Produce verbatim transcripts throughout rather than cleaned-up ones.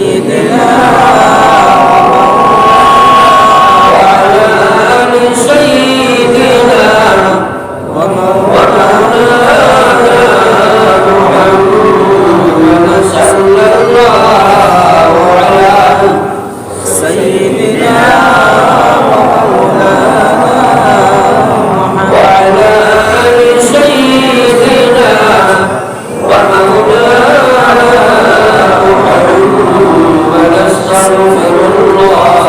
سيدنا وعلى آل سيدنا ومولانا محمد صلى الله على سيدنا ومولانا محمد وعلى آل سيدنا ومولانا محمد. أستغفر الله.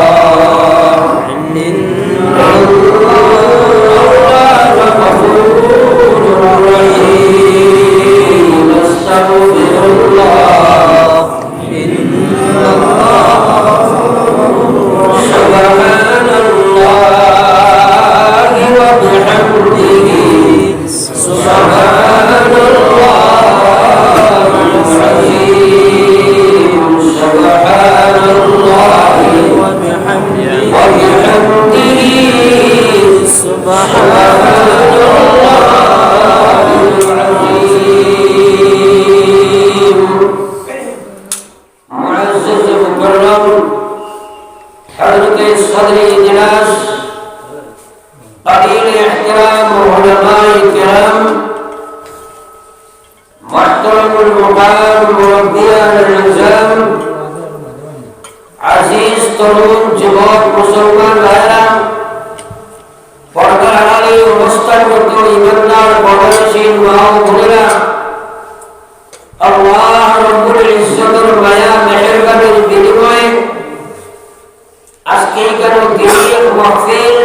إن الله غفور رحيم. أستغفر الله. إن الله غفور. سبحان الله وبحمده. سبحان الله العظيم. سبحان الله وبحمده. سبحان الله العظيم. معزز مكرم حضرت صدر اجلاس، قليل احترام علماء کرام، محترم المقام مربیان العظام، আজিজ তরুণ যুবক মুসলমান ভাইরা, পর্দার আড়ালে অবস্থানরত ইমানদার পর্দাশীল মা ও বোনেরা, আল্লাহ রব্বুল ইজ্জতের মায়া মেহেরবানির বিনিময়ে আজকে এখানে দিনের মাহফিল,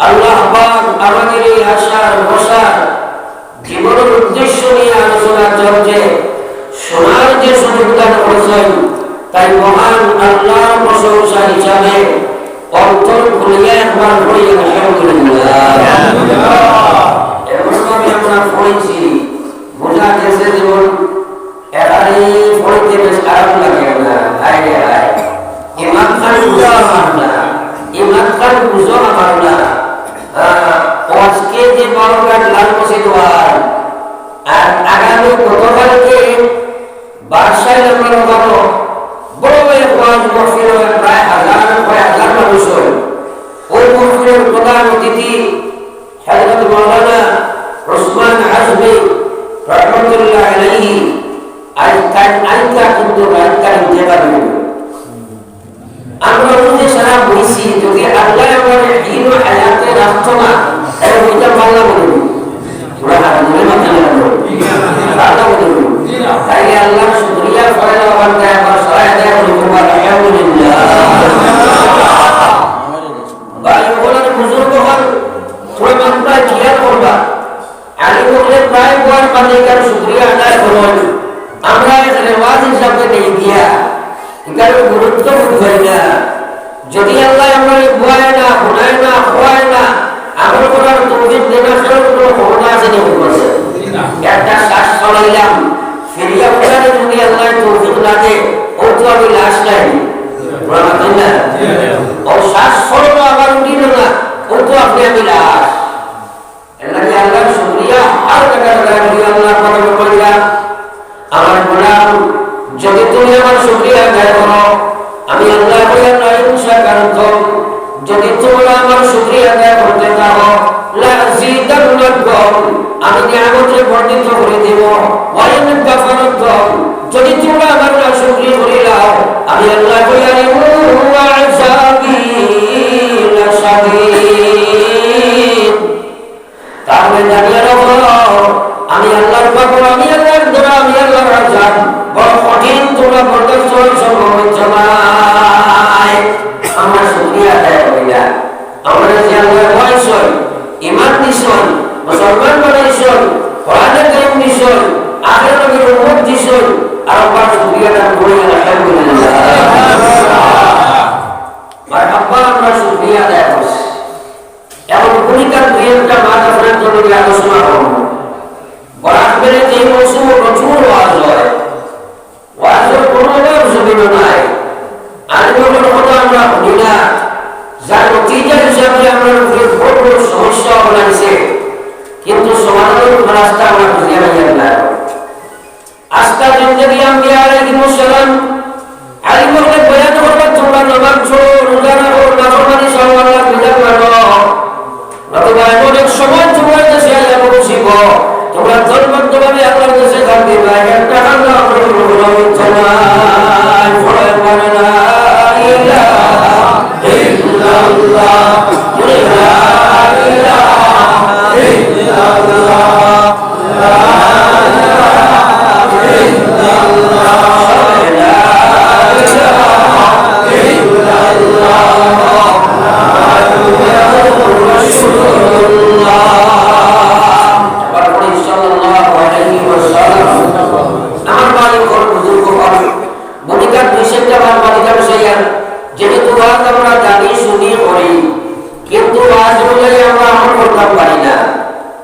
আল্লাহ পাক আমাদের এই আশার বসার জীবনের উদ্দেশ্য নিয়ে আলোচনা চলছে, শোনার যে সুযোগ দান করেছেন, তাই মহান আল্লাহর প্রশংসা হিসাবে অন্তর খুলিয়া একবার পড়ি আলহামদুলিল্লাহ। এমনভাবে আমরা পড়েছি, বোঝা গেছে যেমন এখানে পড়তে বেশ আরাম লাগে না, হায় রে হায়। ইমাম খান বুঝো আমার না, ইমাম খান বুঝো আমার না। আহ, ও আজকে যে বারো ঘাট লাল মসজিদ ওয়াল, আর আগামী গতকালকে বাদশাহ নাম্বার ওখানে বড় এক ওয়াজ মাহফিল হয়, প্রায় হাজার, কয় হাজার মানুষ হয়। ওই মাহফিলের প্রধান অতিথি হযরত মাওলানা ওসমান আজমি রহমতুল্লাহ আলাইহি আজ তার আইতা কিন্তু রাজধানী দেবার। আমরা বুঝে সারা বইছি, যদি আল্লাহ আমাদের দিন ও হায়াতে রাখতো না, তাহলে ওইটা পাল্লা বলবো। ওরা হাত ধরে মাথা নেড়ে বলবো। পাল্লা বলবো। তাই আল্লাহর শুকরিয়া করে আমার দয়া, আমার সহায় দয়া বলি, আলহামদুলিল্লাহ। ভাই, ওনার বুজুর্গ হন, তোমরা মাত্রা খেয়াল করবা। আলী বকরে প্রায় বয়ান পাতে এখানে শুকরিয়া আদায় করুন। আমরা এক রেওয়াজ হিসাবে নেই দিয়া, এখানে গুরুত্ব বুঝাই না। যদি আল্লাহ আমরা বয়ায় না, হুনায় না, খোয়ায় না, আমল করার তৌফিক দেনা ছাড়া কোনো ক্ষমতা আছে নি? বলছে। একটা শ্বাস ছড়াইলাম, ফিরিয়া উঠানে যদি আল্লাহ তৌফিক না দে, ও তো আমি লাশ নাই। বলা ঠিক না? ও শ্বাস ছড়লো আবার উঠিল না, ও তো আপনি আমি লাশ। এর লাগি আল্লাহর শুকরিয়া, আর টাকা টাকা যদি আল্লাহর পথে করিয়া, আমার গোলাম, যদি তুমি আমার শুকরিয়া আদায় করো, আমি আল্লাহ করিয়া নাইন শাকারতুম, যদি তোমরা আমার শুকরিয়া আদায় করতে পারো, লা আজিদান্নাকুম, আমি নিয়ামতরে বর্ধিত করে দিব, ওয়া ইন কাফারতুম, যদি তোমরা আমার নাশুকরি করিলাও, আমি আল্লাহ করিয়া ইন্না আযাবি লাশাদীদ। তাহলে জানিয়ে রাখো, আমি আল্লাহর পাকড়, আমি আল্লাহর ধরা, আমি আল্লাহর আযাব বড় কঠিন, তোমরা বরদাস্ত করার সম্ভব হচ্ছে না। আমরা শুকরিয়া আদায় করি না। আমরা যে আল্লাহর ভয় সই, ইমান দিছন, মুসলমান বানাইছন, কোরআনে কারিম দিছন, আখের নবীর উম্মত দিছন, আর আমরা শুকরিয়া আদায় করি আলহামদুলিল্লাহ। মারহাবা, আমরা শুকরিয়া আদায় করছি। এখন ভূমিকার দুই একটা মাত আপনার জন্য আমি আলোচনা করব। বরাক ভ্যালিতে এই মৌসুমে প্রচুর ওয়াজ হয়। ওয়াজের কোনো অভাব জমিন নাই। আলিমর কথা আমরা শুনি না। যার নতিজা হিসাবে আমরা উপরে বড় বড় সমস্যা বানাইছে, কিন্তু সমাধানের কোনো রাস্তা আমরা খুঁজে পাই না। আস্তা জিন্দেগি আম্বিয়া আলাইহিমুস সালাম, যেহেতু ওয়াজ আমরা জানি, শুনি, করি, কিন্তু ওয়াজ অনুযায়ী আমরা আমল করতাম পারি না।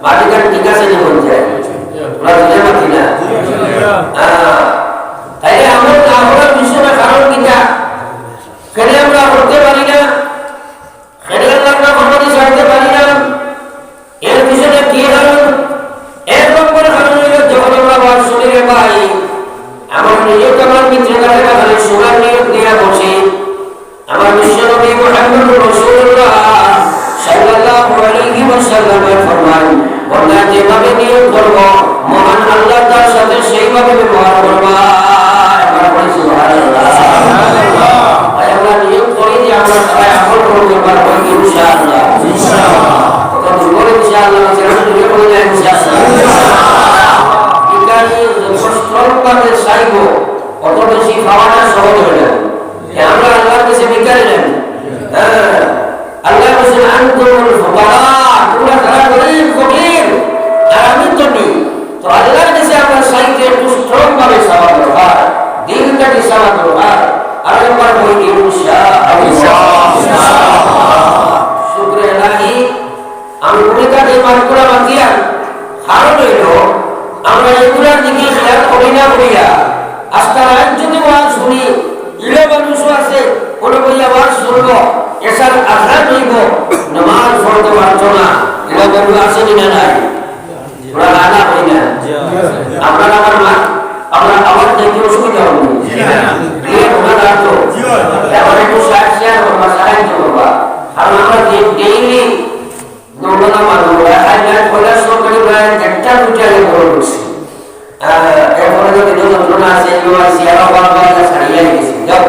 মাটিখান ঠিক আছে নি বলতে? আমরা জোরে মাতি না। হ্যাঁ। তাইলে আমল না করার পিছনে কারণ কিতা? কেনে আমরা করতে পারি না? কেনে আল্লাহর নাফরমানি ছাড়তে পারি না? এর পিছনে কি কারণ? এক নম্বর কারণ হইল, যখন আমরা ওয়াজ শুনি রে ভাই, আমার নিয়ত আমার ভিতরে থাকে না, খালি শোনার নিয়ত নিয়ে বসি। আমার বিশ্বনবী মুহাম্মদুর রাসূলুল্লাহ সাল্লাল্লাহু আলাইহি ওয়াসাল্লামে ফরমান, বন্দা যেভাবে নিয়ত করব, মহান আল্লাহ তার সাথে সেইভাবে ব্যবহার করবা। একবার বলি সুবহানাল্লাহ। ভাই, আমরা নিয়ত করি যে আমরা সবাই আমল করতে পারবো ইনশাআল্লাহ। কত দুর্বল ইনশাআল্লাহ, সেটা জোরে বলে না ইনশাআল্লাহ। ভিখারি যত strong ভাবে চাইবো, অত বেশি পাওয়াটা সহজ হয়ে যাবে। যে আমরা আল্লাহর কাছে ভিখারি নায়। হ্যাঁ, আল্লাহ বলছেন, "আনতুমুল ফুকারা", তোমরা যারা গরিব ফকির, আর আমি ধনী। তো আল্লাহর কাছে আমরা চাইতে একটু strong ভাবে চাওয়া দরকার, দিল থাকি চাওয়া দরকার। আর একবার বলি, ইনশাআল্লাহ। শুকরে ইলাহি, আমি ভূমিকা দিয়ে মাত করা মাতিয়ার কারণ হইল, আমরা এগুলার দিকে খেয়াল করি না বলিয়া, আজকাল রাত যদি ওয়াজ শুনি, ইলা মানুষও আছে, মনে করি ওয়াজ শুনবো, এসার আজান হইব, নামাজ পড়তে পারতো না, ইলা মানুষ আছে নি না নাই? ওরা রাগ হয় না। আপনারা আমার মা, আপনার আওয়াজ দেখতে অসুবিধা হবে না। ক্লিয়ার ওনারা তো। এখন একটু শেয়ার করবা, সাহায্য করবা। কারণ আমরা ডেইলি নমুনা মানুষ, আজ রাত কয়টার সময় করি প্রায় দেড়টা দুইটা আগে বড় করছি। আহ, এরপরে তো বিভিন্ন যন্ত্রণা আছে, এগুলো আছে, আরো বারবার যা ছাড়িয়ে গেছি। যাও।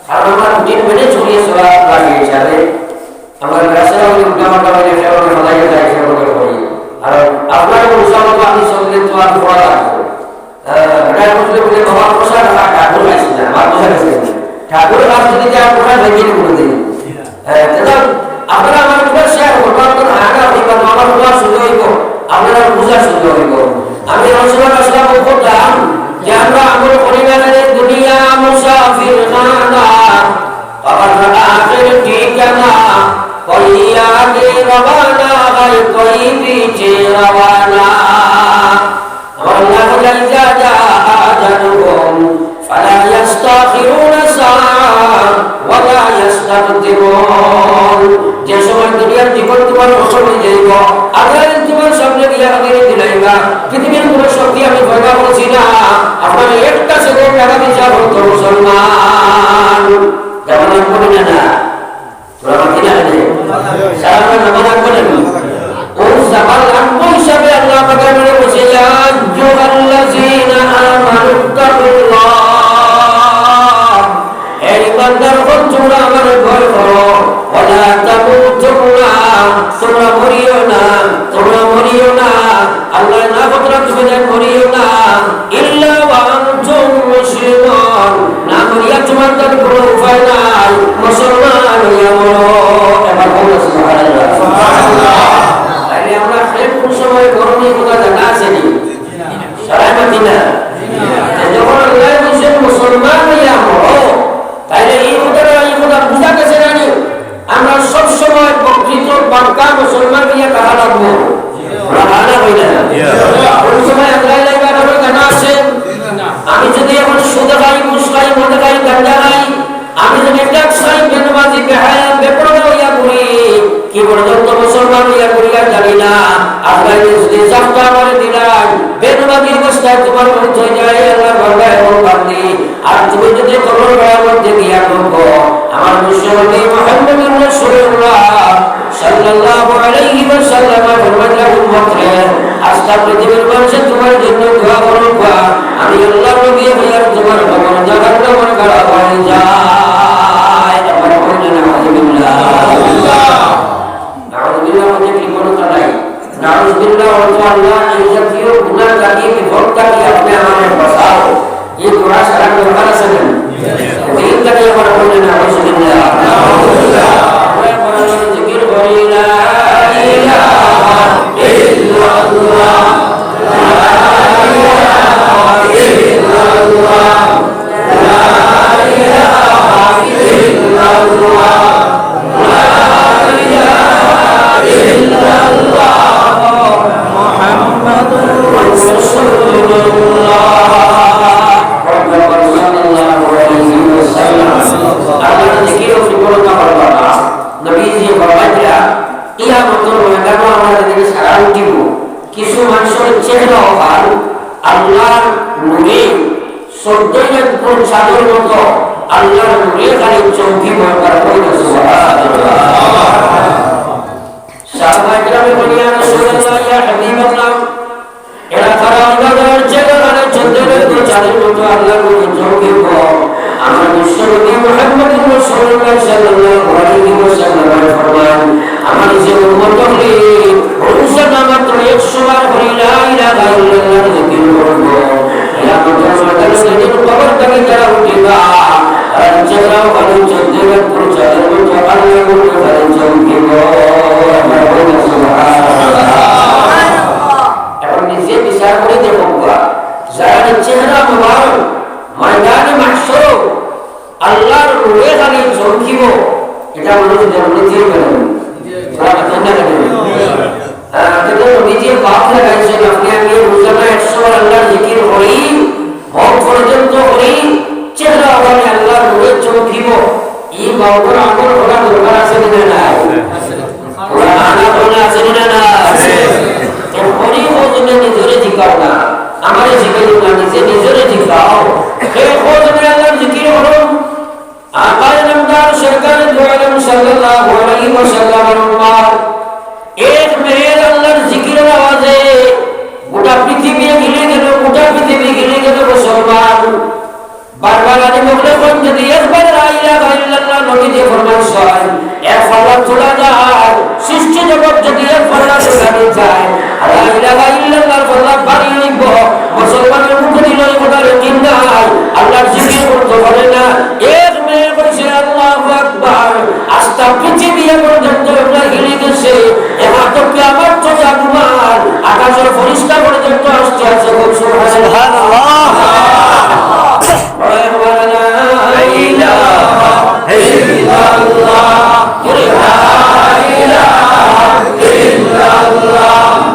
কারণ আমরা রুটিন মেনে চলিয়ে চলা লাগে হিসাবে। আমরা ব্যবসা হলে উল্টা পাল্টা হলে সেভাবে ফলাই যায়, সেভাবে করি। আর আপনার অনুসারে তো আমি চললে তো আর পড়া লাগবে। আহ, এটা বুঝলে বলে, "বাবা, পোশাক আর ঠাকুর খাইছি না, আমার পোশাক আছে না।" ঠাকুর খাস যদি যায়, পোশাক ভেঙে নিয়ে বলে দিই। হ্যাঁ, তাহলে আপনারা আমার পুরো শেয়ার করবো, আপনার হাগা হইব, আমার পুরো সুযোগ হইব, আপনারা বুঝার সুযোগ হইব। আমি আলোচনা আসলাম করতাম যে আমরা আমল করি না, জানি দুনিয়া মুসাফির খানা, আবার আখের ঠিকানা, কই আগে রওয়ানা, ভাই, কই পিছে রওয়ানা। আমার আল্লাহ বলেন, "যা যা আজালুহুম ফালা ইয়াস্তাখিরুনা সাআ ওয়ালা ইয়াস্তাকদিমুন।" যে সময় দুনিয়ার জীবন তোমার নষ্ট হয়ে যাইব, আজরাইল তোমার সামনে গিয়া হাজিরি দিলাইবা। পৃথিবীর কোনো শক্তি আমি পয়দা করছি না, আপনার একটা সেকেন্ড আগামী যা হতো মুসলমান। যেমন আমি বলি না, না, তোরা মাতি না কেনে? সারা নামাজ আনবো না কেনে? ও জামাল আনবো হিসাবে আল্লাহ পাকে বলে বসে, "ইয়া আইয়ুহাল্লাযীনা আমানুত্তাকুল্লাহ।" হে ঈমানদার হন, তোমরা আমার ভয় করো। "ওয়ালা তামুতুন্না", তোমরা মরিও না, তোমরা মরিও না। আল্লাহ না বলরা তুমি যেন মরিও না। "ইল্লা ওয়া আনতুম মুসলিমুন", না মরিয়া তোমার তার কোনো উপায় নাই, মুসলমান হইয়া মরো। এবার বলুন সুবহানাল্লাহ। তাইলে আমরা কোন সময় মরণের কথা জানা আছে নি? সারা মাতি না। যখন আল্লাহ বলছেন মুসলমান হইয়া মরো, তাইলে এই কথাটা, এই কথা বুঝা গেছে না নি? আমরা সব সময় প্রকৃত পাক্কা মুসলমান হইয়া থাকা লাগবো। আমরা ভালো হই না। কোন সময় আল্লাহ লাগবে, আপনার জানা আছে? আমি যদি এখন সুদ খাই, ঘুষ খাই, মদ খাই, গাঞ্জা খাই, আমি যদি ট্যাক্স খাই, বেনমাজি, বেহায়া, বেপরোয়া হইয়া ঘুরি, কি পর্যন্ত মুসলমান হইয়া ঘুরি আর জানি না। আজরাইলে যদি জাপটা আমারে দিলাম, বেনমাজি অবস্থায় তোমার মউত হয়ে যায়, আল্লাহ বান্দা এবং বান্দি, আর তুমি যদি কবর গাড়ার মধ্যে গিয়া ঢুকো, আমার বিশ্বনবী মুহাম্মদুর রাসূলুল্লাহ সাল্লাল্লাহু আলাইহি ওয়াসাল্লাম ফরমাইলা, "উম্মত রে, আস্তা পৃথিবীর মানুষে তোমার জন্য দোয়া করুক, আমি আল্লাহর নবী হইয়ার তোমার কবর জাহান্নামের গাড়া হয়ে যায়।" আবার বলুন, "নাউজুবিল্লাহ।" নাউজুবিল্লাহ বলতে কি কোনো কথা নাই? নাউজুবিল্লাহ অর্থ আল্লাহ এই জাতীয় গুনাহ থাকি, বিপদ থাকি আপনি আমাদের বাঁচাও। এই দোয়া সারা দরকার আছে না? এই জাতীয় আমরা বলি না, নাউজুবিল্লাহ। আমরা বড় জিকির করি, লা ইলাহা ইল্লাল্লাহ, লা ইলাহা ইল্লাল্লাহ, লা চাদর মতো আল্লাহর নূরে খালি চমকিব। একবার কইন না সুবহানাল্লাহ। সাহাবায়ে কেরামে বলেন, "ইয়া রাসূলুল্লাহ, ইয়া হাবিবাল্লাহ, এরা কারা? ওরা যারা চেহারা মানে চন্দ্রের মতো, চাঁদের মতো আল্লাহর নূরে চমকিব।" আমার বিশ্বনবী মুহাম্মদুর রাসূলুল্লাহ সাল্লাল্লাহু আলাইহি ওয়াসাল্লাম ফরমান, আমার যে উম্মত অকলে রোজানা মাত্র একশো বার করে লা ইলাহা ইল্লাল্লাহ জিকির করব, কিয়ামতের ময়দানে যেদিন কবর থাকি তারা উঠিবা, তারার চেহারা ওখানে চন্দ্রের মতো, চাঁদের মতো আল্লাহর নূরে খালি চমকিব। এখন নিজে বিচার করি দেখউক্কা, যারার চেহারা মোবারক ময়দানে মাহশরো আল্লাহর নূরে খালি চমকিব, ইটা মানুষ জান্নাতি অইবো না? ওরা জান্নাতি অইবো। হ্যাঁ, কিন্তু নবীজি বাপ লাগাইছেন, আপনি আমি রোজানা একশো বার আল্লাহর জিকির করি, মউত পর্যন্ত করি, চেহারা ওখানে আল্লাহর নূরে চমকিব। ই বাপর আমল করা দরকার আছে নি না নাই? ওরা আনা করা আছে নি না নাই? এ করি ও তুমি নিজরে জিকাও না, আমারে জিকাইও না, নিজে নিজরে জিকাও। এ কো তুমি আল্লাহর জিকির করো। আকায়ে নামদার সরকারে দু আলম সাল্লাল্লাহু আলাইহি ওয়াসাল্লামের উম্মত, এক মেয়ের আল্লাহর জিকিরের আওয়াজে গোটা পৃথিবী হিলি গেল, গোটা পৃথিবী হিলি গেল মুসলমান। বারবার আলী মখলুকগণ যদি একবার লা ইলাহা ইল্লাল্লাহ নবীজি ফরমাইছইন, এক পাল্লা তোলা যায়, সৃষ্টি জগৎ যদি এক পাল্লা তোলা যায়, আর লা ইলাহা ইল্লাল্লাহর পাল্লা ভারী অইবো। মুসলমানের মুখে দিল এই কথা, লেকিন নাই, আল্লাহর জিকির করতে পারে না। এক মেয়ে কইছে, "আল্লাহু আকবার।" আস্তা পৃথিবী এ পর্যন্ত আমরা হিলি গেছে। এবার তো কিয়ামত তো জানমান, আকাশের ফেরেশতা পর্যন্ত আসতে আছে। বল, সুবহানাল্লাহ। সুবহানাল্লাহ। বল, লা ইলাহা ইল্লাল্লাহ। বল, লা ইলাহা ইল্লাল্লাহ।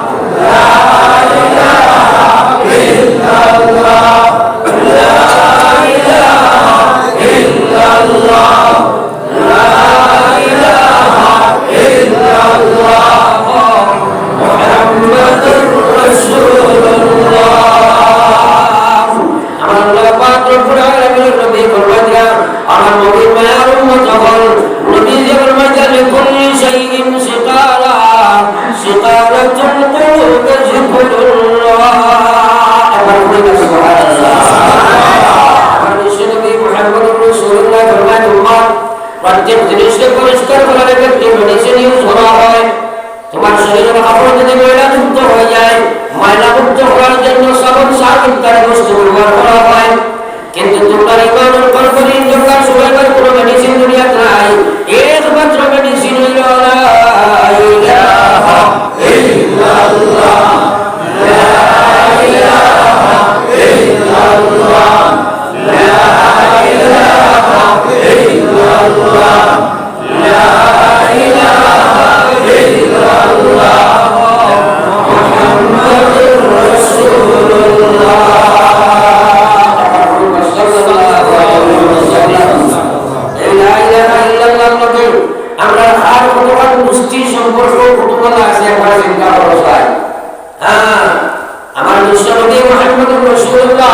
আমার আল্লাহ পাক রব্বুল আলামিনের নবী ফরমাইয়া, আমার নবীর মায়ার উম্মত অকল, নবীজি ফরমাইয়া, "লিকুল্লি শাইইন সিকারা, সিকারাতুল কুলুবি যিকরুল্লাহ।" একবার বলি না, সুবহানাল্লাহ। আমার বিশ্বনবী মুহাম্মদুর রাসূলুল্লাহ ফরমায়, উম্মত, প্রত্যেক জিনিসকে পরিষ্কার করার ক্ষেত্রে মেডিসিন ইউজ করা হয়। তোমার শরীরের কাপড় যদি ময়লাযুক্ত হয়ে যায়, ময়লামুক্ত করার জন্য সাবান, সার্ফ ইত্যাদি বস্তু ব্যবহার করা হয়। কিন্তু তোমার ইমানের কলবর ইঞ্জেকশন সুরাইবার কোনো মেডিসিন দুনিয়াত নাই। একমাত্র মেডিসিন হইল লা ইলাহা ইল্লাল্লাহ, লা ইলাহা ইল্লাল্লাহ, লা ইলাহা ইল্লাল্লাহ। আমরা আর কতখান মুষ্টি সম্পর্ক কতখান আছে, একবার চিন্তা করা যায়। হ্যাঁ, আমার বিশ্বনবী মুহাম্মদুর রাসূলুল্লাহ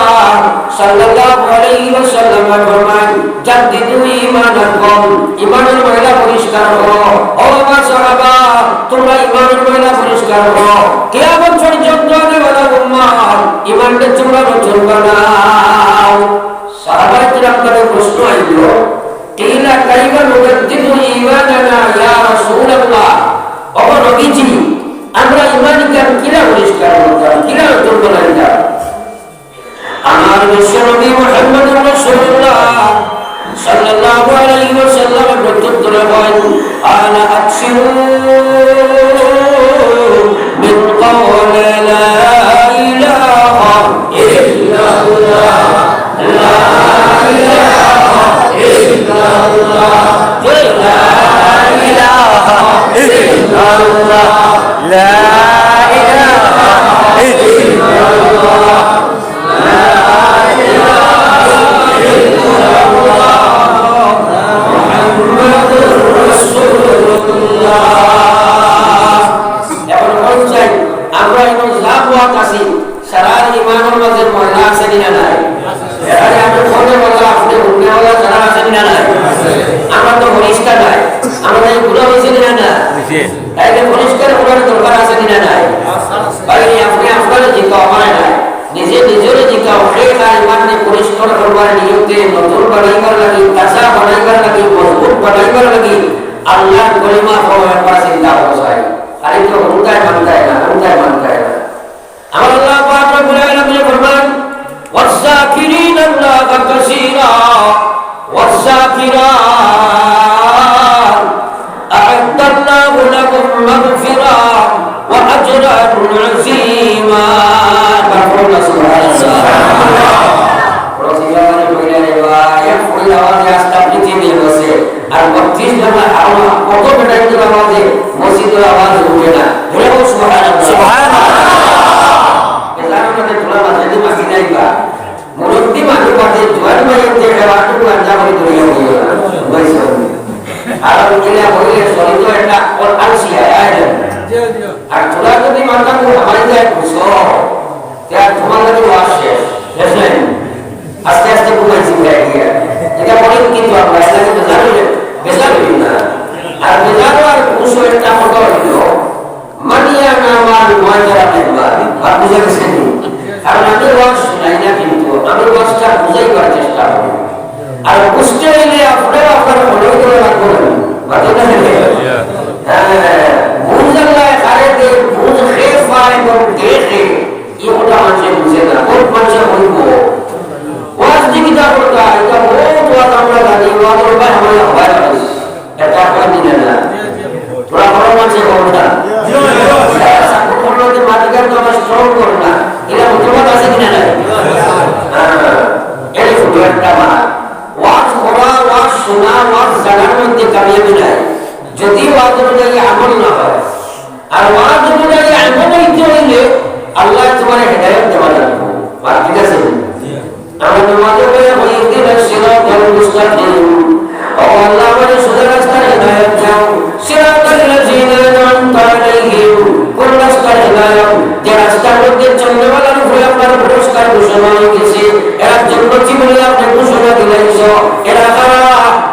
সাল্লাল্লাহু আলাইহি ওয়াসাল্লাম ফরমান, "জাদ্দিদু ঈমানাকুম", ঈমানের ময়লা পরিষ্কার করো। ও আমার সাহাবা, তোমরা ঈমানের ময়লা পরিষ্কার করো। কিয়ামত পর্যন্ত আনেওয়ালা উম্মত, ঈমানটা তোমরা নতুন বানাও। সাহাবায়ে কেরাম তাদের প্রশ্ন আইল, "কিলা কাইফা নুজাদ্দিদু ঈমানানা ইয়া রাসূলুল্লাহ?" ও নবীজি, আমরা ঈমান কিলা পরিষ্কার করতাম, কিলা নতুন বানাইতাম? আমার বিশ্বনবী মুহাম্মদুর রাসূলুল্লাহ সাল্লাল্লাহু আলাইহি ওয়াসাল্লাম প্রত্যুত্তরে বলেন, "আলা আকসিরু মিন কওলি লা ইলাহা ইল্লাল্লাহ।" তাইলে পরিষ্কার করার দরকার আছে কি না নাই? ভাই, আপনে আপনারে জিকাও, আমারে নায়। নিজে নিজরে জিকাও, শেখ আর ইমানরে পরিষ্কার করবার নিয়তে, নতুন বানাইবার লাগি, তাজা বানাইবার লাগি, মজবুত বানাইবার লাগি, আল্লাহর কলিমা কও একবার চিন্তা করো চাই। খালি তো হুনতায় মানতায় না, হুনতায় মানতায় না। আমার আল্লাহ পাক রব্বুল আলামিন ফরমান, "والذاكرين الله كثيرا والذاكرات أعد الله لهم مغفرة وأجرا عظيما।" সুবহানাল্লাহ। বড় জিজ্ঞাসা করে কইলা রে ভাই, এক ফুলের আওয়াজে আস্তা পৃথিবী গেছে। আর বত্রিশ নম্বর হাওয়া, কত বেটাইন্তর আওয়াজে মসজিদর আওয়াজ উঠে না। বলে, "ও সুবহানাল্লাহ।" সুবহানাল্লাহ। এজার মধ্যে তোরা মাঝে মাঝে নাই বা। মুরব্বি মানুষ মাঝে জোয়ান ভাই এতে খেলাটুকু আঞ্জা করে দৌড়িয়ে হইল না। বুঝছো? আর ওইগুলা হইলে শরীর তো একটা ওর আলসি হয়, আয় না? আর তোরা যদি মাথা করে হামাই যায়, বুঝছো? তে আর তোমার লাগি ওয়াজ শেষ, শেষ নাই। আস্তে আস্তে ঘুমাইছি উঠে গিয়া। এটা বলেন কিন্তু আমরা, এটা কিন্তু বেজার হইলেন, বেজার হইলেন না। আর বেজার আর খুশ হয়ে একটা কথা হইল, মানিয়া না মান ময়দারা মেহমান, আর বুঝা গেছে নি? কারণ আমি ওয়াজ শুনাই না, কিন্তু আমি ওয়াজটা বুঝাইবার চেষ্টা করি। আর বুঝতে হইলে আপনারা আপনার মনে করে রাখবেন, বাকি না হলে। হ্যাঁ, বুঝ আল্লাহ কারে দে, বুঝ কে পায় এবং দেখে। ই কথা মানষে বুঝে না, বহুত মানষে কইব, "ওয়াজ দি কিতা করতা?" এটা বহুত ওয়াজ আমরা জানি, ওয়াজর ভাই আমার হবাই পারিস। এটা কই দিলে না। তোরা বড় মানষে বলতা। সাকু করলো যে মাটিকার তো আমার শ্রম করো না। এটা মুসলমান আছে কিনা নাই? হ্যাঁ, এই ছোট একটা মা। ওয়াজ করা, ওয়াজ শোনা, ওয়াজ জানার মধ্যে কামিয়াবি নাই। যদি ওয়াজ অনুযায়ী আমল না হয়, আর ওয়াজ অনুযায়ী আমল হইতে হইলে আল্লাহ তোমার হেদায়েত দেওয়া লাগবে। বাত ঠিক আছে? আমরা নামাজে বলে, "اهدنا الصراط المستقيم।" ও আল্লাহ, আমারে সোজা রাস্তার হেদায়েত দাও। صراط الذين أنعمت عليهم। কোন রাস্তার হেদায়েত? যে রাস্তার মধ্যে চলনেওয়ালার উপরে আপনার পুরস্কার ঘোষণা হয়ে গেছে। এরা জন্নতি বলে আপনি ঘোষণা দিলাইছ। এরা কারা?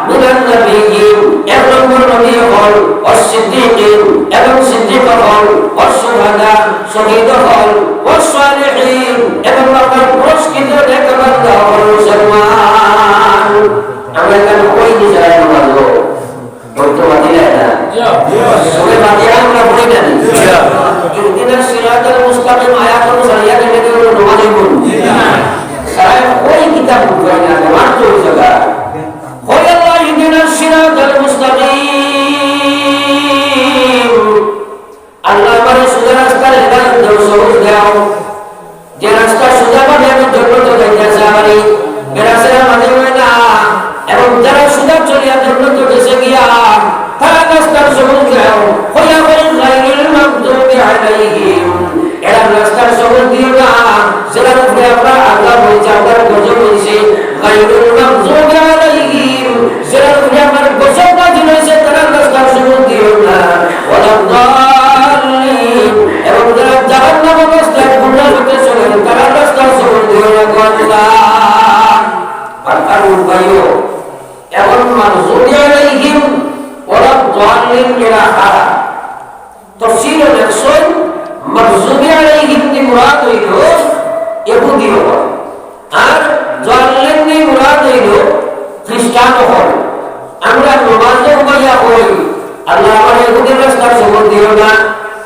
من النبيين, এক নম্বর নবী অকল, والصديقين, এবং সিদ্দিক অকল, والشهداء, শহীদ অকল, والصالحين, এবং আপনার পুরস্কৃত নেক বান্দা অকল মুসলমান। আমরা এখানে কই নিজেরা মানব? বলতে পারি না। সবে বাদে আমরা বলি না। اهدنا الصراط المستقيم আয়াত অনুযায়ী আগে থেকে বলুন, নমাজ পড়ুন। সারা কই কিতাব বুঝায় না, নমাজ তো ওই জায়গা। ওই আল্লাহ, اهدنا الصراط المستقيم। আল্লাহ, আমারে সোজা রাস্তার হেদায়েত দাও, সবুজ দাও। যে রাস্তা সোজা পথে আমি জন্নতে যাইতে চাই, বেড়াছেড়া মাঝে হয় না। এবং যারা সোজা চলিয়া জন্নতে গেছে গিয়া, তারা রাস্তার সবুজ দাও। ওই আবার غير المغضوب عليهم। এরা রাস্তার সবুজ দিও না, যারার উপরে আপনার আযাব হয়েছে, আপনার গজব হয়েছে। غير المغضوب عليهم, যারার উপরে আপনার গজব নাজিল হয়েছে, তারা রাস্তার সবুজ দিও না। ولا الضالين, এবং যারা জাহান্নামের রাস্তায় গুমরা হতে চলেন, তারা রাস্তার সবুজ দিও না, গো আল্লাহ। আর কারণ ভাইও, এখন المغضوب عليهم ولا الضالين এরা কারা? তফসিরো লেখছইন, মাগদুবি আলাইহিম নি মুরাদ অইলো ইহুদি অকল, আর দাল্লিন নি মুরাদ অইলো খ্রিস্টান অকল। আমরা নমাজো উবাইয়া কই, "আল্লাহ, আমারে ইহুদির রাস্তার সবুজ দিও না,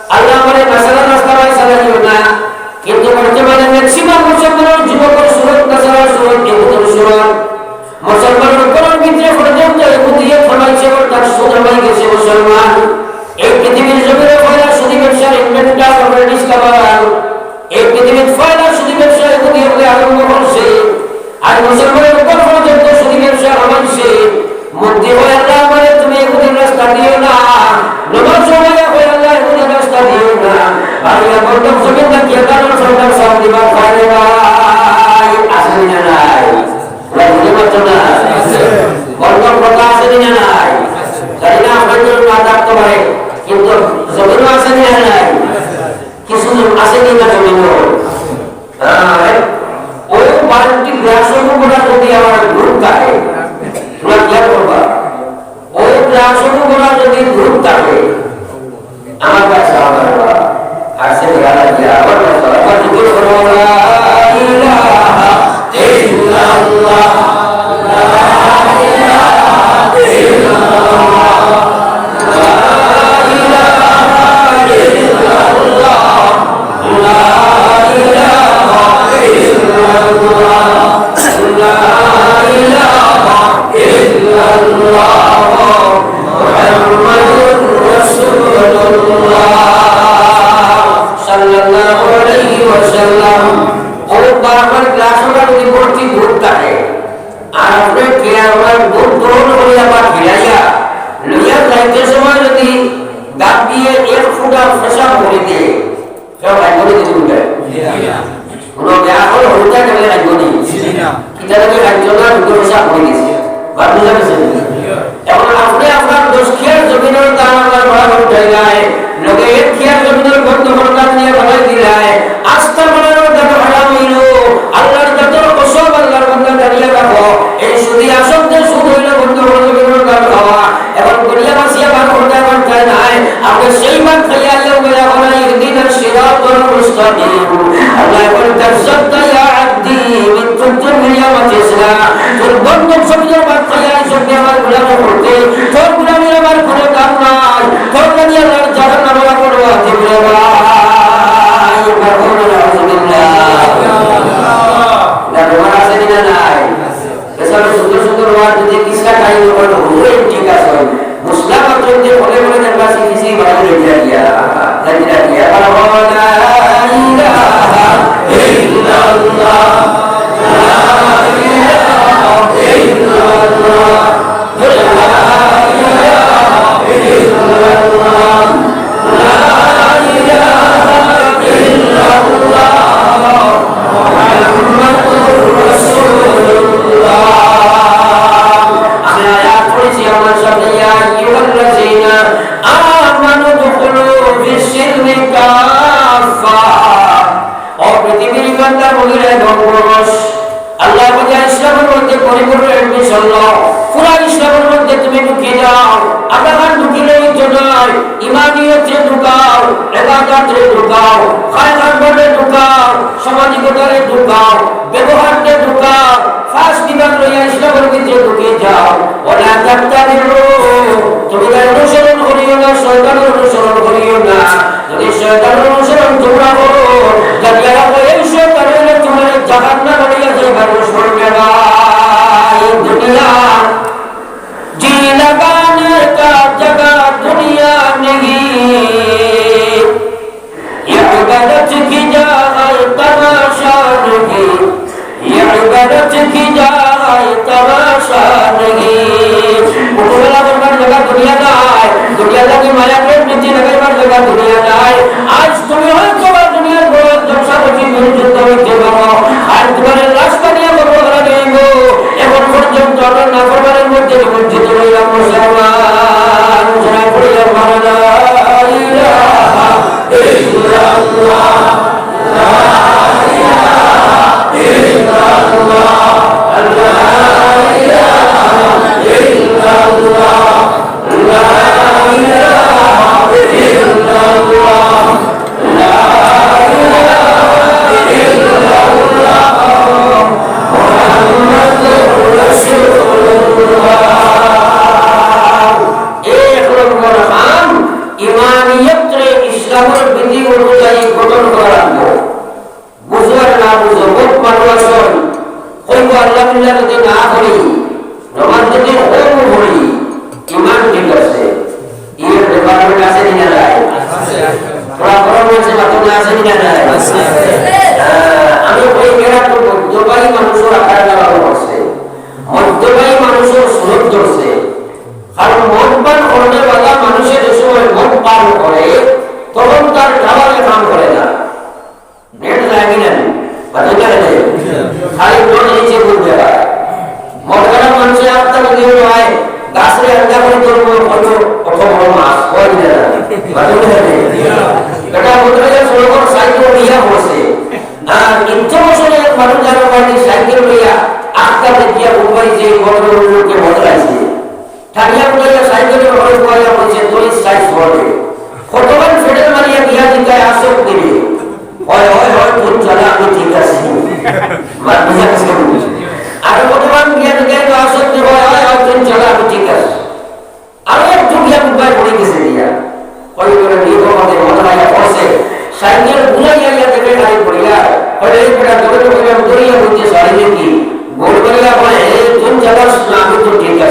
আল্লাহ, আমারে নাসারার রাস্তায় চালাইও না।" কিন্তু বর্তমানে ম্যাক্সিমাম মুসলমানের যুবকের সুরত নাসারার সুরত, ইহুদির সুরত। মুসলমানের ঘরর ভিতরে পর্যন্ত ইহুদিয়ে থামাইছে, অর্থাৎ সুদ হামাই গেছে মুসলমান। এই পৃথিবীর জমিনে পয়লা সুদি ব্যবসার ইনভেন্টর, ডিসকাভারার। এই পৃথিবীর পয়লা সুদি ব্যবসা ইহুদি হতে আরম্ভ করছে। আর মুসলমানের উপর পর্যন্ত সুদি ব্যবসা হামাইছে। মুক্তি হয় আল্লাহ, আমারে তুমি ইহুদির রাস্তা দিও না। নমাজ সময় হয় আল্লাহ, ইহুদির রাস্তা দিও না। আর ইয়া বন্ধ জমিন না কি আল্লাহ সরকার সব দিবা খায় ভাই। আসলে না নাই। ওরা বুঝে পারছো না? বললাম, কথা আছে কি না নাই? জানি না, আপনার জন্য না থাকতে পারে, কিন্তু জমিনও আছে কি না নাই? কিছু লোক আছে কি না জমিনও? হ্যাঁ, ওই বালতি গ্লাসের উপরে যদি আমার গ্রুপ থাকে, তোমরা খেয়াল করবা, ওই গ্লাসের উপরে যদি গ্রুপ থাকে, এক ফুটা পেশাব করি দে, কেউ রাখবো নি দিতে? কোনো বেআক্কল হইতে গেলে রাখবো নি? ইটা যদি রাখতো না, দুটো পেশাব করি দিছে। বাদ বুঝা গেছে? এখন আপনি আপনার দশ কিয়ার জমিনের দাম আমার ভাড়া উঠাই নাই, লগে এক কিয়ার জমিনের বন্ধ করতাম নিয়ে বানাই দিলাই, আস্তা বানানোর দাম হারাম হইল। আল্লাহর জাতর কসম, আল্লাহর বান্দা জানিয়ে রাখো, এই সুদী আসক্ত সুদ হইল বন্ধ করে জমিনের দাম খাওয়া। এখন দুনিয়া বাসিয়া বার করতে আমার চায় নাই। আপনি সেই ভাত খাইয়া আল্লাহ বলে, "ওয়ালা ইহদিনাস সিরাতাল মুস্তাকিম।" আল্লাহ এখন তার সত্তা, "ইয়া আব্দি, মিন তুম দুনিয়া বাঁচিস না।" তোর বন্ধন শব্দের ভাত খাইয়া এই সব আমার গোলামি করতে, তোর গোলামির আমার কোনো দাম নাই। তোর লাগি আল্লাহর জাহান্নামে কোনো ওয়াজিব রে ভাই। না, তোমার আছে কিনা নাই? এসব সুন্দর সুন্দর ওয়াজ যদি কিসকা টাইম ওখানে হুজুরে ঠিক আছে। মুসলাম আর যদি মনে মনে আমরা শিখেছি, ভালো লেগে গিয়া, লেগে গিয়া। আর লা ইলাহা ইল্লাল্লাহ, লা ইলাহা ইল্লাল্লাহ, লা ইলাহা ইল্লাল্লাহ। আমি আয়াত পড়েছি আমার সাথে, "ইয়া আইয়ুহাল্লাযীনা আমানু উদখুলু ফিস সিলমি কাফফা।" ও পৃথিবীর ইমানদার মহিলা এবং পুরুষ, আল্লাহ বুঝা ইসলামের মধ্যে পরিপূর্ণ admission লও, পুরা ইসলামের মধ্যে তুমি ঢুকে যাও। আধাখান ঢুকিলে হইতো নয়, ইমানিয়তরে ঢুকাও, ইবাদতরে ঢুকাও, খায়রাতরে ঢুকাও, সামাজিকতারে ঢুকাও, ব্যবহাররে ঢুকাও, পাঁচ বিভাগ লইয়া ইসলামের ভিতরে ঢুকে যাও। ওয়ালা তাত্তাবিউ, তুমি তার অনুসরণ করিও না, শয়তানের অনুসরণ করিও না। যদি শয়তানের অনুসরণ তোমরা করো, জানিয়া রাখো, এই শয়তান হইলে তোমার জাহান্নামে লইয়া যাইবার দুশমন রে ভাই। দুনিয়া जी लगाने का जगह दुनिया नहीं, ये इबादत की जगह तमाशा नहीं, ये इबादत की जगह तमाशा नहीं। হুকুমলা করবার জাগা দুনিয়া নায়, দুনিয়া লাগি মায়া প্রেম প্রীতি লাগাইবার জাগা দুনিয়া নায়। আজ তুমি হয়তো বা দুনিয়ার বড় জলসাপতি, তুমি যুদ্ধ করতে পারো, আর তোমার লাশ বানিয়ে কবর করা যাইব। এখন পর্যন্ত আমরা নাফরমানের মধ্যে নিমজ্জিত রইলাম মুসলমান। যারা পড়িয়া মারা লা ইলাহা ইল্লাল্লাহ, লা ইলাহা ইল্লাল্লাহ, লা ইলাহা ইল্লাল্লাহ, লা ইলাহা ইল্লাল্লাহ। এক নম্বর কাম, ইমানিয়তরে ইসলামের বিধি অনুযায়ী গঠন করা লাগবো। বুঝো আর না বুঝো, বহুত মানুষ আছইন, কইবো আল্লাহ বিল্লাহ যদি না করি, নমাজ যদি কম পড়ি, ইমান ঠিক আছে। এর ব্যাপারে আছে নি না নাই? আছে। থোড়া গরম আছে, মাথা আছে নি না নাই? আছে। আহ, আমি কই এরা তো মদ্যপায়ী মানুষের আকার লাগানো করছে। মদ্যপায়ী মানুষের সুরত ধরছে। কারণ মদ পান করনেওয়ালা মানুষে যে সময় মদ পান করে, তখন তার খাবারে কাম করে না। নেট যায় কি না? বাতিল লাগে না? খালি মদ নিচে বুঝতে পারে। মদ খারাপ মানুষের আত্মা যদি হয়, গাছরে আলাদা করে ধরবো, হয়তো কত বড় মাছ, হয় কি না? বাতিল লাগে না? বেটা মদ খাইয়া সড়কর সাইডে উঠিয়া পড়ছে। আর ইচ্ছা বসে এক মানুষ যারা হয়নি সাইকেল লইয়া আটকা দেখিয়া উপায় যে মদর লোকে মদ খাইছে। ঠান্ডা উঠাইয়া সাইকেলের ঘরে বইয়া বলছে, "তোর সাইজ হবে।" কতবার ফেডেল মারিয়া দিয়া জিগায়, "আসক দিবি?" "হয়, হয়, হয়, তুই চালা, আমি ঠিক আছি।" মার বুঝা গেছে না? আর কতবার গিয়া জিগায়, "তো আসক দিবি?" "হয়, হয়, হয়, তুই চালা, আমি ঠিক আছি।" আরো একটু গিয়া উপায় পড়ে গেছে গিয়া। কই বলে, "নিয়ে তো আমাদের মজা লাগে, পড়ছে।" সাইকেল ঘুরাইয়া গিয়া দেখে গাড়ি পড়িয়া। কই, "এই বেটা, তোকে তো বললাম, দৌড়িয়া বলছে, সারি দেখি।" গোল করিয়া বলে, "এই, তুই চালাস না, আমি তো ঠিক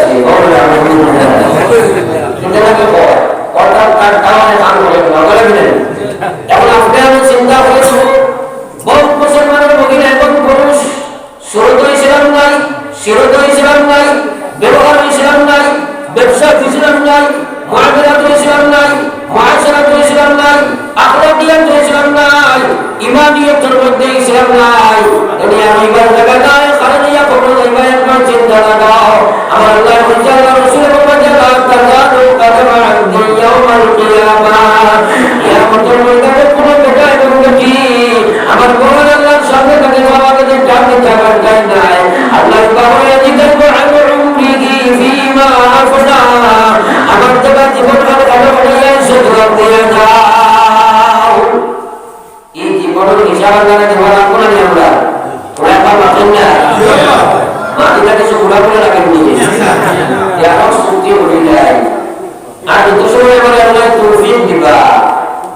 তো সময় আমার আল্লাহ তৌফিক দিবা।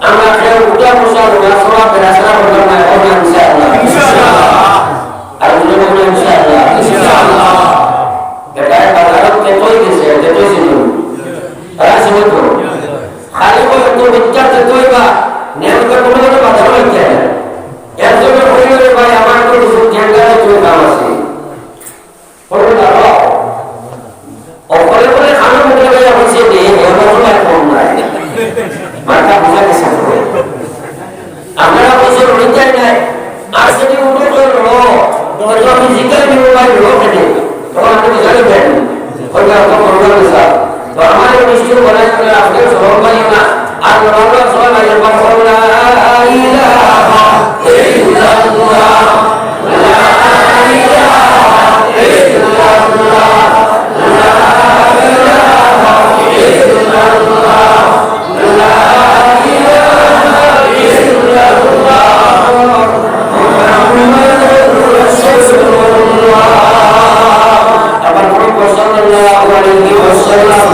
আমরা কেউ উঠা বসা, ঘোরাফেরা, বেড়াচেরা করতাম না, এখন ইনশাআল্লাহ। আর জোরে বলুন ইনশাআল্লাহ। ইনশাআল্লাহ। বেটায় বাজারত তেতই গেছে, তেতই ছিল। তারা ছিল তো। খালি করে তো বিখ্যাত তেতই বা নিয়মিত কোনো কোনো বাজারও হইতে হয় না। একজনে কইল, "রে ভাই, আমার তো কিছু টেন্ডারে তুই কাম আছে।" বলল, "দাঁড়াও।" অকলে বলে খানো মুখে ভাই অফিসে দিয়ে, এবার তো ভাই ফোন নাই। মাথা বুঝা গেছে তো। আমরা অফিসে রুটি চাই নাই। আর যদি উঠে তো লো, তো আমি জিজ্ঞাসা করবো, "ভাই, লো কেন?" তখন আপনি বুঝা যাবেন। ওই যে আপনার প্রোগ্রাম স্যার। তো আমার এই মিষ্টি বলে, আপনি আজকে সরম পাইও না। আর বলবো, সবাই ভাই, একবার বলুন, "লা ইলাহা ইল্লাল্লাহ।" আবার বলুন, সাল্লাল্লাহু আলাইহি ওয়াসাল্লাম,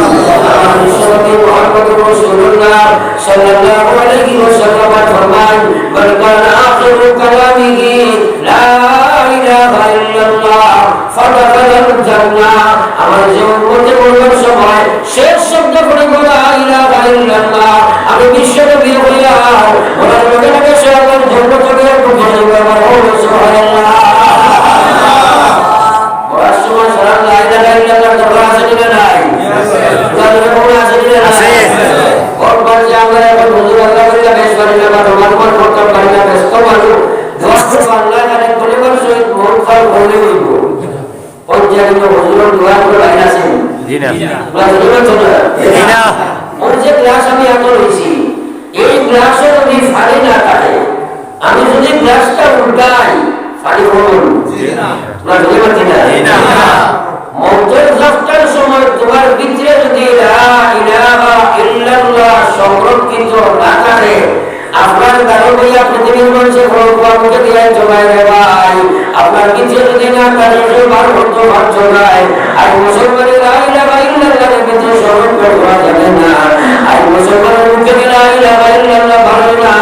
আমার বিশ্বনবী মুহাম্মদুর রাসূলুল্লাহ সাল্লাল্লাহু আলাইহি ওয়াসাল্লাম ফরমান, "মান কানা আখিরু কালামিহি লা ইলাহা ইল্লাল্লাহ, ফাদাখালাল জান্নাহ।" আমার যে উম্মতে মরবার সময় শেষ শব্দ পড়িব, "লা ইলাহা ইল্লাল্লাহ।" আমি বিশ্বনবী হইয়া মরার লগে লগে সে আমার জন্ম থেকে একটু বলে দিবে, আমার বলুন, সুবহানাল্লাহ। মরার সময় সারা লা ইলাহা ইল্লাল্লাহ দরকার আছে কি না নাই? দরকার আছে কি না নাই? আছে। ওর পাশে আমরা এখন হুজুর আল্লাহ বললে বেশ পারি না, বা তোমার উপর করতে পারি না, ব্যস্ত মানুষ। দোয়া করবো আল্লাহ জানে কোন মানুষ ওই মন খারাপ হলে হইব। ওই যে আমি তো হুজুরের দোয়া করে বাইরে আসেন। জি না। না, হুজুর তো না। জি না। ওই যে গ্লাস আমি এত রয়েছি, এই গ্লাসে যদি পানি না থাকে, আমি যদি গ্লাসটা উল্টাই, পানি পড়ব? জি না। না, হুজুর তো না। জি না। মৌতের ঝাপটার সময় তোমার ভিতরে যদি লা ইলাহা ইল্লাল্লাহ সংরক্ষিত না থাকে, আপনার দাঁড়ো ভাইয়া পৃথিবীর মানুষের কোনো কুয়া মুখে দিয়ে জমায় রে ভাই। আপনার ভিতরে যদি না থাকে, কেউ বার করতে পারছো না। আর মুসলমানের লা ইলাহা ইল্লাল্লাহর ভিতরে সংরক্ষণ করা যাবে না। আর মুসলমানের মুখে লা ইলাহা ইল্লাল্লাহ পারে না।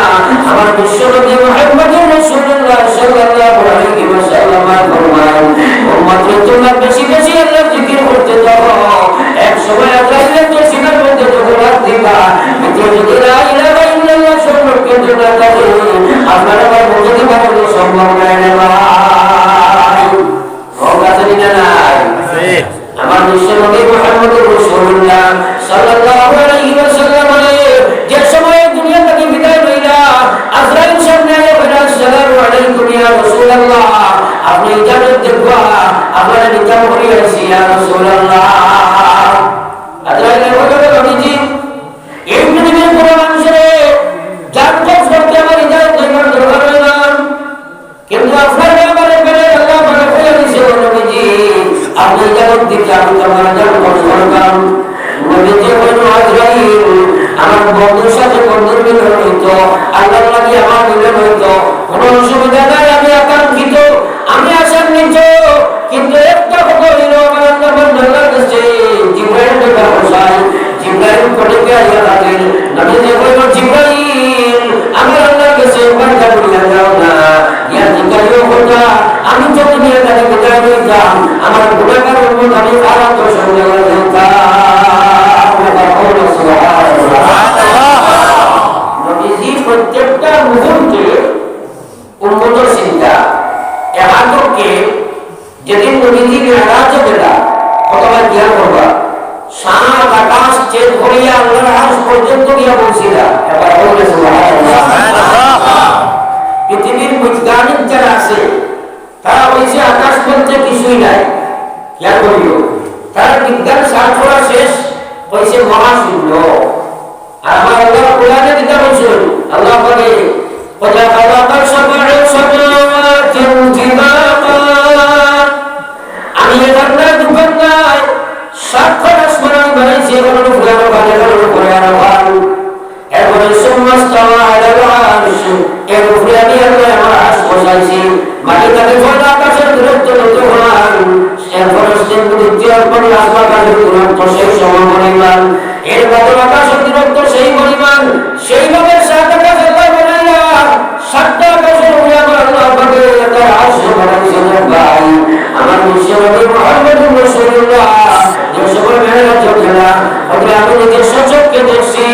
আমার বিশ্বনবী মুহাম্মদুর রাসূলুল্লাহ সাল্লাল্লাহু আলাইহি ওয়াসাল্লাম ফরমান, উম্মত রে, তোমরা বেশি বেশি আল্লাহর জিকির করতে থাকো। এক সময় আজরাইল তো সিনার মধ্যে যখন হাত দিবা, ভিতরে যদি লা ইলাহা ইল্লাল্লাহ সংরক্ষিত না থাকে, আপনার আবার মুখে দিবার কোনো সম্ভব নাই রে ভাই। হক আছে কি না নাই? আছে। আমার বিশ্বনবী মুহাম্মদুর রাসূলুল্লাহ সাল্লাল্লাহু আলাইহি ওয়াসাল্লাম যে সময় দুনিয়া থেকে বিদায় লইলা, আজরাইল সামনে আইয়া বলে, "আসসালামু আলাইকুম ইয়া রাসূলুল্লাহ, আপনি ইজাজত দেখবা, আপনারে নিতাম করি আইছি ইয়া রাসূলুল্লাহ।" আজরাইল বলে, "নবীজি, এই পৃথিবীর কোনো মানুষের জান কবজ করতে আমার ইজাজত লইবার দরকার হয় না।" কিন্তু আপনার ব্যাপারে বেড়ে আল্লাহ পাকে কইয়া দিছে, "ও নবীজি, আপনি ইজাজত দিতে আমি তো আমার জান কবজ করতাম।" নবীজি কইল, "আজরাইল, আমার বন্ধুর সাথে বন্ধুর মিলন হইতো, আল্লাহর লাগি আমার মিলন হইতো, কোনো অসুবিধা নাই, আমি আকাঙ্ক্ষিত, আমি আশান্বিত, কিন্তু একটা কথা হইল, আমার আল্লাহ, আমার আল্লাহর কাছে জিব্রাইল দেখা বসাই।" জিব্রাইল কোথেকে আইয়া হাজির? নবীজি কইল, "জিব্রাইল, আমার আল্লাহর কাছে একবার যা বলিয়া যাও না, ইয়া জিজ্ঞাসা কথা, আমি তো দুনিয়া থেকে বিদায় নিতাম, আমার গুনাহগার উম্মত আমি কার আত্মসঙ্গে যাইতাম।" সুবহানাল্লাহ। নবীজি প্রত্যেকটা মুহূর্তে উম্মতর চিন্তা। এহানকে যেদিন নবীজি মেরাজে গেলা, অথবা গিয়া করবা, সাত আকাশ ছেদ করিয়া আল্লাহর আরশ পর্যন্ত গিয়া পৌঁছিলা। একবার বলুন সুবহানাল্লাহ। পৃথিবীর বৈজ্ঞানিক যারা আছে, তারা কইছে আকাশ বলতে কিছুই নাই। খেয়াল করিও, তারা বিজ্ঞান সার্চ করা শেষ, কইছে মহাশূন্য। আর আমার আল্লাহ কোরআনে কিতা বলছেন? আল্লাহ বলে, "ওয়া খালাকা সাবআ সামাওয়াতিন তিবাকা।" আমি এখান নাই, দুখান নাই, সাতখান আসমান আমি বানাইছি, এখান উপরে আরো খান, এখান উপরে আরো খান। এরপরে সুম্মা ইস্তাওয়া আলাল আরশ, এর উপরে আমি আল্লাহ আমার আরশ বসাইছি। মাটি থেকে পয়লা আকাশের দূরত্ব যত খান, এরপরে সে দ্বিতীয় পয়লা আকাশের দূরত্ব সেই সমান পরিমাণ। এর বাদে আকাশ দেখছি,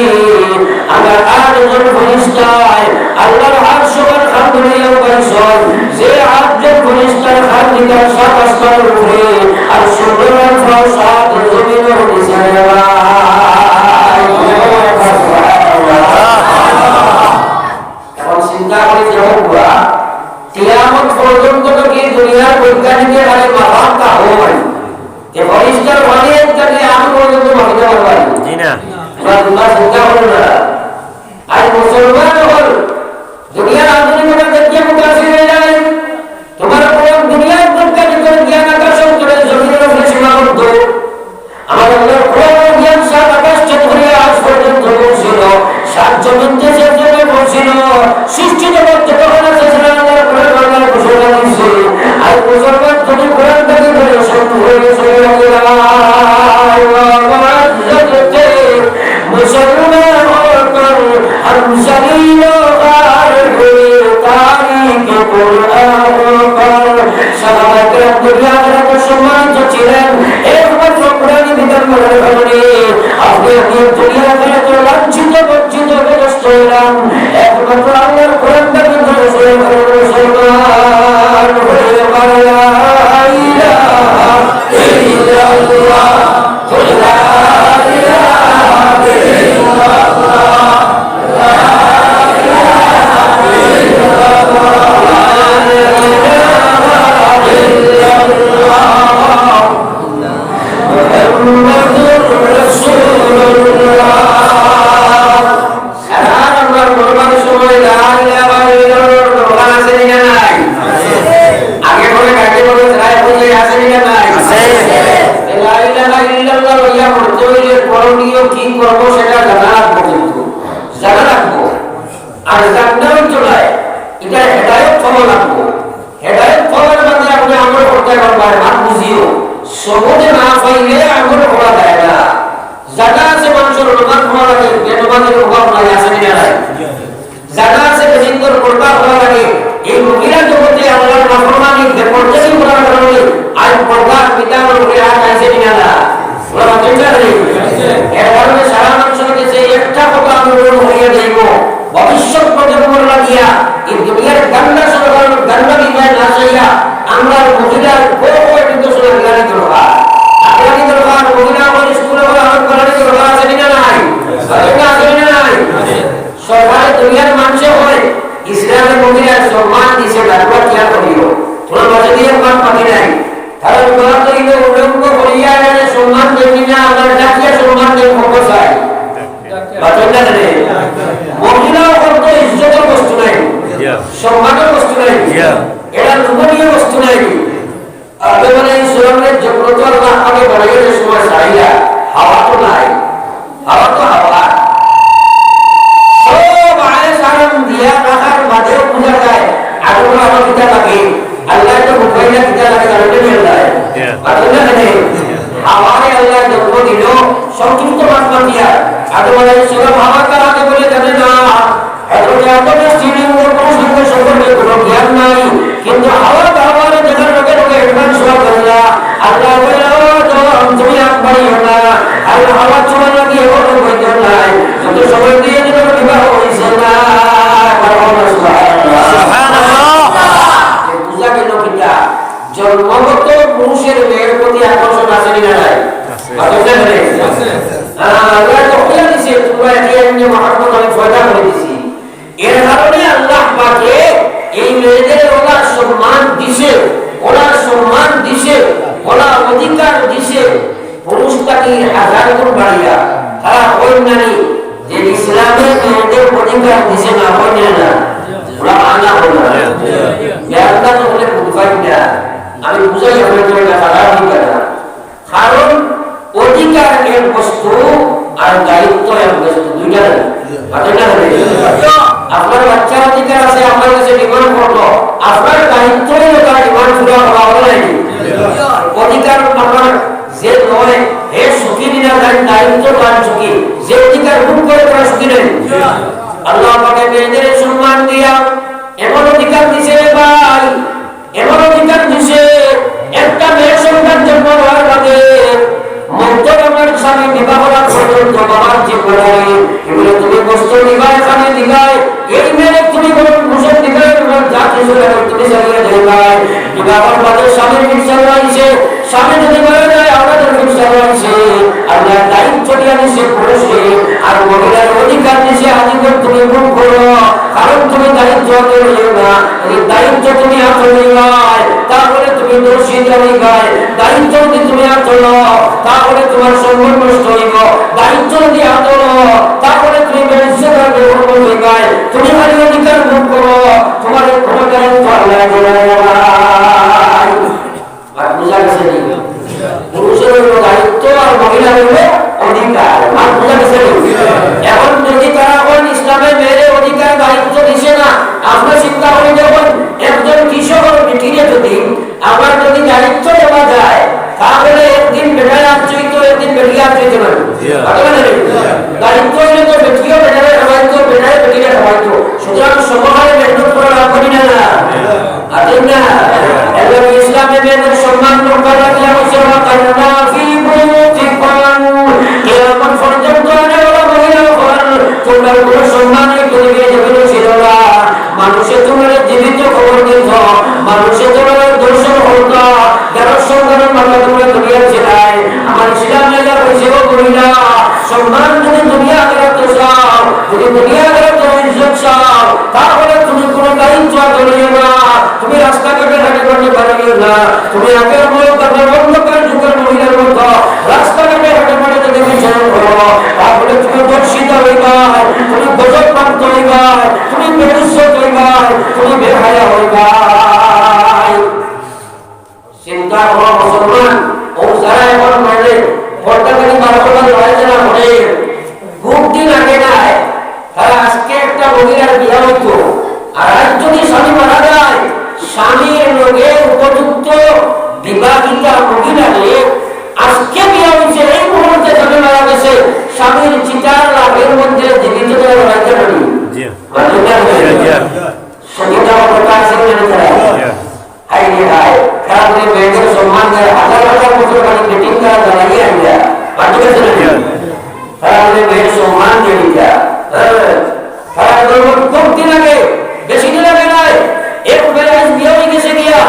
আমার আটজন ফিরিস্তায় আল্লাহর আরশ সমান খান ধরিয়া উঠাইছইন। যে আটজন ফিরিস্তার খান দিকার সাত আসমানর উপরে, আর সূর্যর আলফাও সাত জমিনর নিচে রে ভাই। এখন চিন্তা করি যে, কিয়ামত পর্যন্ত তো কি দুনিয়ার বৈজ্ঞানিকে খালি মাপাক্কা হয়? যে ফিরিস্তার পানি একটা দিয়ে আমি পর্যন্ত মাপিতে পারবো না। জি না। তোমরা, তোমরা চিন্তা করো না। আজ মুসলমান হল দুনিয়ার আধুনিকতা দেখিয়া মুতাসির হয়ে যায়। তোমার কোন দুনিয়ার বৈজ্ঞানিক জ্ঞান আকাশ অন্তরে জমিনের উপরে সীমাবদ্ধ। আমার আল্লাহর কোরআনের জ্ঞান সাত আকাশ ছেদ করিয়া আজ পর্যন্ত পৌঁছিল, সাত জমিন দেশে জমে পৌঁছিল, সৃষ্টি জগৎ যতক্ষণ আছে সেটা আল্লাহর কোরআন আল্লাহর ঘোষণা দিচ্ছে। আর মুসলমান তুমি কোরআন থেকে বলে সত্য হয়ে গেছে, আল্লাহ আল্লাহ আল্লাহ আল্লাহ। মুসলমান অকল, হাম জলিল ও খার হুয়ে তারিক কুরআন পর। সাহাবায়ে কেরাম দুনিয়া আখেরাতে সম্মানিত ছিলেন, একমাত্র কোরআনী বিধান মানার কারণে। আপনি আমি দুনিয়া আখেরাতে লাঞ্ছিত, বঞ্চিত, অপদস্থ হইলাম, একমাত্র আল্লাহর কোরআন দাবি করে মুসলমান হয়ে গেল। লা ইলাহা ইল্লাল্লাহ। সাধারণ আমরা বলবার সময় লা ইলাহা ইল্লাল্লাহর দরকার আছে নি না নাই? আগে বলে, আগে বলে, রায় বুঝে আছে নি না নাই? আছে। এই লা ইলাহা ইল্লাল্লাহ লইয়া পড়তে হইলে করণীয় কি করবো সেটা জানা লাগবো, কিন্তু জানা লাগবো। আর জানতে হইতো নয়, এটা হেদায়ত পাওয়া লাগবো। হেদায়ত পাওয়ার বাদে আপনি আমল করতে পারবেন, আর বুঝিও, সবুতে না পাইলে আমল করা যায় না। জানা আছে মানুষের নমাজ পড়া লাগে, বেনমাজের অভাব নাই, আছে নি না নাই? জানা আছে বেশিক্ষণ পর্দা করা লাগে, এই মহিলা জগতে আল্লাহর নাফরমানি, বেপর্দাই করার কারণে আজ পর্দার বিধান উপরে আজ আইছে নি না? ওরা বাচ্চা নেই। এর কারণে সারা মানুষের কাছে একটা কথা আমি অনুরোধ করিয়া যাইব, ভবিষ্যৎ প্রজন্মর লাগিয়া এই দুনিয়ার গান্দা সরকার, গান্দা বিদায় না চাইয়া আমরা মহিলার বউ হয়ে কিন্তু শুনে বিরানি দরকার। আপনারই দরকার, মহিলা আমার স্কুলে করে আমার করারই দরকার আছে নি না নাই? আছে নি না নাই? সরকারে দুনিয়ার মানুষে হয়, ইসলামে মহিলার সম্মান দিছে না, তোমরা খেয়াল করিও। তোমরা মাঝে দিয়ে সম্মান পাবি নাই। কারণ তোমরা তো ইনো উলঙ্গ করিয়া এনে সম্মান দেবি না, আমরা ডাকিয়া সম্মান দেব, খবর চাই। বাতন না জানে? মহিলা অকল তো ইজ্জতর বস্তু নাই, জি। সম্মানর বস্তু নাই, জি। এরা লোভনীয় বস্তু নাই। আদম আলাইহিস সালামরে জন্নতো আল্লাহ পাকে বানাইয়া যে সময় চাইলা, হাওয়া তো নাই, হাওয়া তো হাওয়া। সব আয়েশ আরাম দিয়া রাখার বাদেও বুঝা যায়, আদমরে হাওয়া কিতা লাগে, আল্লাহ তো বুঝাইলা কিতা লাগে, জানতে নি আল্লাহ? জি। বাতন না জানে? হাওয়ারে আল্লাহ জন্ম দিল, সংক্ষিপ্ত বাত মাতিয়া, আদম আলাইহিস সালাম হাওয়ার কাছে বলে জানে না, হযরত আদমের স্ত্রীলিঙ্গ পুরুষলিঙ্গ সম্পর্কে কোনো জ্ঞান নাই, কিন্তু হাওয়া হাওয়ারে দেখার লগে লগে advance হওয়া যায় না। আল্লাহ বলে, "ও আদম, তুমি আগ বাড়িও না।" আর হাওয়া চুমা না দিয়ে কোনো প্রয়োজন নাই। যত সময় দিয়ে দিল, বিবাহ হইছে না। আবার বলো, "সুবহানাল্লাহ।" সুবহানাল্লাহ। বুঝা গেল কিতা? জন্মগত পুরুষের মেয়ের প্রতি আকর্ষণ আছে নি না নাই? আছে। আছে না নাই? আছে। আল্লাহ তো কইয়া দিছে, "তোমরা একে অন্যে মহব্বত আমি পয়দা করে দিছি।" এর কারণে আল্লাহ পাকে এই মেয়েদের ওরা সম্মান দিছে, ওরা সম্মান দিছে, ওরা অধিকার দিছে, পুরুষ থাকি হাজার গুণ বাড়িয়া। তারা অন্যান্য যে ইসলামে মেয়েদের অধিকার দিছে না, অন্যান্য ওরা আনা হলো না। বেড়াটা তো বলে বুঝবাই না, আমি বুঝাই আপনাদের এটা খারাপ অধিকার না। কারণ অধিকার এক বস্তু আর দায়িত্ব এক বস্তু, দুইটা না। বাতন না জানে? আপনার বাচ্চার অধিকার আছে, আপনার কাছে demand করলো, আপনার দায়িত্ব হলো তার demand পুরা করা, হবে না নি? অধিকার আপনার যে নয়, হে সুখী নি না, তার দায়িত্ব তার সুখী, যে অধিকার ভোগ করে তারা সুখী নেই। আল্লাহ পাকে মেয়েদের সম্মান দিয়া এমন অধিকার দিছে রে ভাই, এমন অধিকার দিছে, একটা মেয়ে সন্তান জন্ম হওয়ার বাদে মধ্যম আমার স্বামী বিবাহ না পর্যন্ত বাবার জিম্মাদারি এখন বাদে স্বামীর ফিরসা রইছে, স্বামী যদি মারা যায়, আওলাদের ফিরসা রইছে। আল্লাহ দায়িত্ব দিয়া দিছে পুরুষরে, আর মহিলার অধিকার দিছে, আজীবন তুমি ভোগ করো, কারণ তুমি দায়িত্ব আতো লইও না। যদি দায়িত্ব তুমি আতো লইবায়, তাহলে তুমি দর্শিত হইবায়। দায়িত্ব যদি তুমি আতো লও, তাহলে তোমার সম্মান নষ্ট হইব। দায়িত্ব যদি আতো লও, তাহলে তুমি বেইজ্জত আর বেহরমত হইবায়। তুমি খালি অধিকার ভোগ করো, তোমার কোনো দায়িত্ব আল্লাহ দিলেন না। আর বুঝা গেছে নি? পুরুষের হইল দায়িত্ব আর মহিলার হইল অধিকার। আর বুঝা গেছে নি? এখন যদি তারা কোন ইসলামে মেয়েরে অধিকার দায়িত্ব দিছে না, আপনি চিন্তা করে দেখুন, একজন কৃষকর বেটিরে যদি আমার যদি দায়িত্ব দেওয়া যায়, তাহলে একদিন বেটায় আনতে হইতো, একদিন বেটিয়ে আনতে হইতো না। জি। কথা বলে নি? দায়িত্ব হইলে তো বেটিও বেটারে খাওয়াইতো, বেটায় বেটিরে খাওয়াইতো। সুতরাং সমহারে মেহনত করা লাগবে না। আছেন না? এবং ইসলামে মেয়েদের সম্মান রক্ষা রাখলে হচ্ছে, "ওয়া কারনা ফি বুয়ুতিকুন।" কিয়ামত পর্যন্ত আনে ওরা মহিলা হল, তোমরা কোনো সম্মান এই পৃথিবীর জমিনে ছিল না। মানুষে তোমার জীবিত খবর দিত, মানুষে তোমার দর্শন হতো, যারা সন্তানের মাথা তোমরা দুনিয়া ছিলাই। আমার ইসলাম লেখা হয়েছে, ও মহিলা, সম্মান যদি দুনিয়া আখেরাতে চাও, যদি দুনিয়া আখেরাতে ইজ্জত চাও, তাহলে তুমি কোনো দায়িত্ব আর ধরিও না। তুমি রাস্তাঘাটে হাঁটে হাঁটে বেড়াইও না। তুমি আগের মতো, তারপর অন্ধকার যুগের মহিলার মতো রাস্তাঘাটে হাঁটে হাঁটে যদি বিচরণ করো, তাহলে তুমি দর্শিতা হইবা, তুমি গজব প্রাপ্ত হইবা, তুমি বেইজ্জত হইবা, তুমি বেহায়া হইবা। চিন্তা করো মুসলমান, ও যারা এখন মানে পর্দা থেকে বার করবার লড়াই যারা করে, খুব দিন আগে নাই, তারা আজকে একটা মহিলার বিয়া হইতো, আর আজ যদি স্বামী মারা যায়, স্বামীর লগে উপযুক্ত বিবাহিতা মহিলারে আজকে বিয়া হইছে, এই মুহূর্তে স্বামী মারা গেছে, স্বামীর চিতার লাশের মধ্যে জীবিত করে লড়াইতে পারি। জি। মানতে পারবে? জি, জি। সতীদাহ প্রথা আছে না, তারা? জি। হায় রে হায়, তারা বলে মেয়েদের সম্মান দেয়, হাজার হাজার বছর মানে বেটিন তারা জ্বালাইয়া আইয়া, বাকি আছে না? তারা বলে মেয়ের সম্মান দেয় এটা। হ্যাঁ, তারা বলবো খুব দিন আগে, বেশি দিন আগে নয়, এক মেয়ে আজ বিয়ে হয়ে গেছে গিয়া,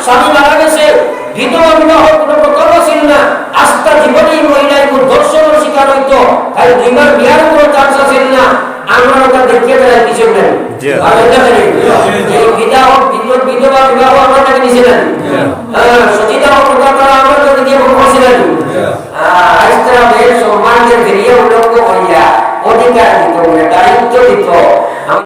স্বামী মারা গেছে, বিধবা বিবাহ কোনো প্রকল্প ছিল না, আস্তা জীবনে এই মহিলা একটু ধর্ষণের শিকার হইতো, তাই দুইবার বিয়ার কোনো চান্স ছিল না। আমরা ওটা দেখিয়ে বেড়াই কিছু নেই। জি। আর ওটা নেই। এই বিধবা, বিধবা, বিধবা বিবাহ আমরা তাকে দিছি না। জি। হ্যাঁ, সতীদাহ প্রথা তারা আমরা তাকে দিয়ে ভোগ করছি না। জি। আহ, আজ তারা মেয়ের সম্মানকে ফিরিয়ে উলঙ্গ হইয়া অধিকার